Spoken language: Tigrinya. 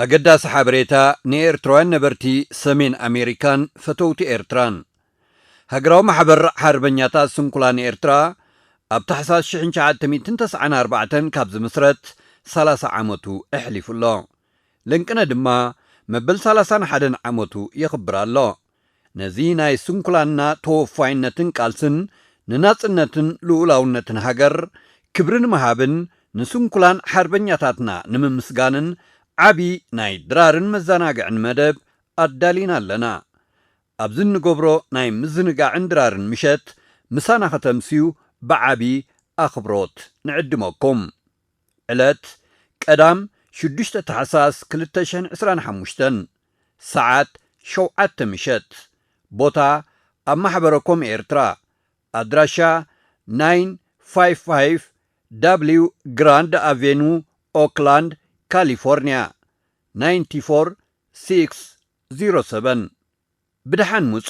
ኣገዳሲ ሓበሬታ ንኤርትራውያን ነበርቲ ሰሜን ኣሜሪካን ፈተውቲ ኤርትራን። ሃገራዊ ማሕበር ሓርበኛታት ስንኩላን ኤርትራ ኣብ ታሕሳስ ሽሕን ትሽዓተ ሚእትን ተስዓን ኣርባዕተን ካብ ዝምስረት ሰላሳ ዓመቱ ኣሕሊፉ ኣሎ። ለንቅነ ድማ መበል ሰላሳን ሓደን ዓመቱ የኽብር ኣሎ። ነዚ ናይ ስንኩላንና ተወፋይነትን ቃልስን ንናጽነትን ልኡላውነትን ሃገር ክብሪ ንምሃብን ንስንኩላን ሓርበኛታትና ንምምስጋንን ዓቢ ናይ ድራርን መዘናግዕን መደብ ኣዳሊና ኣለና። ኣብዚ እንገብሮ ናይ ምዝንጋዕን ድራርን ምሸት ምሳና ከተምስዩ ብዓቢ ኣኽብሮት ንዕድመኩም። ዕለት ቀዳም ሽዱሽተ ታሕሳስ ክልተ ሽሕን ዕስራን ሓሙሽተን፣ ሰዓት ሸውዓተ ምሸት። ቦታ ኣብ ማሕበረኮም ኤርትራ። ኣድራሻ ናይን ፋይቭ ፋይቭ ዳብሊው ግራንድ ኣቬኑ፣ ኦክላንድ፣ ካሊፎርኒያ፣ ናይን ፎር ሲክስ ዚሮ ሰቨን። ብደሓን ምጹ።